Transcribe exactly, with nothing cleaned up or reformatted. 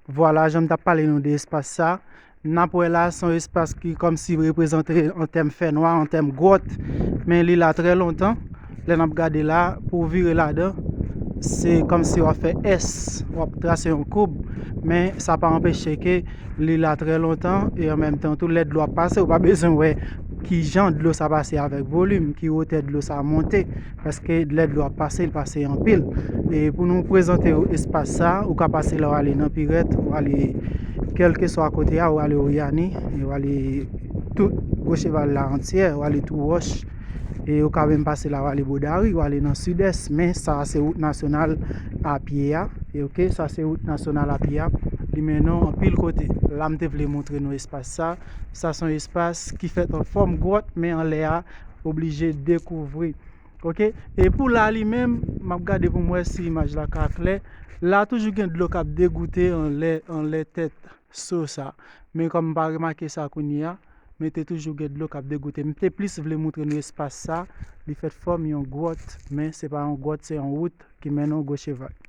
Vwala, jan m t ap pale nou de espas sa, n ap wè la, se yon espas ki kòmsi reprezante an tèm fènwa, an tèm gwòt, men li la trè lontan. Lè n ap gade la, pou w vire ladan, se kòmsi w ap fè S, w ap trase yon koub, men sa pa anpeche ke li la trè lontan, e an menm tan tou, lè dlo ap pase, ou pa bezwen wè ki jan dlo sa pase avèk volim, ki wotè dlo sa monte, paske lè dlo ap pase, l pase anpil. E pou nou prezante w espas sa, ou ka pase la w ale nan Pirèt, w ale kèlkeswa kote a, w ale Oyani, e w ale tout Gwocheval la antyè, w ale Twouwòch, e ou ka menm pase la w ale Bodari, w ale nan Sidès, men sa a se wout nasyonal a pye a, e oke, sa se wout nasyonal a pye a, li mennen w anpil kote. La m te vle montre nou espas sa, sa se yon espas ki fèt an fòm gwòt, men anlè a, oblije dekouvri. Oke, e pou la li menm, m ap gade pou m wè si imaj la ka klè. La toujou gen dlo k ap degoute anlè, anlè tèt so sa. Men kòm m pa remake sa kounye a, men te toujou gen dlo k ap degoute. M te plis vle montre nou espas sa, li fèt fòm yon gwòt, men se pa yon gwòt, se yon wout ki mennen w Gwocheval.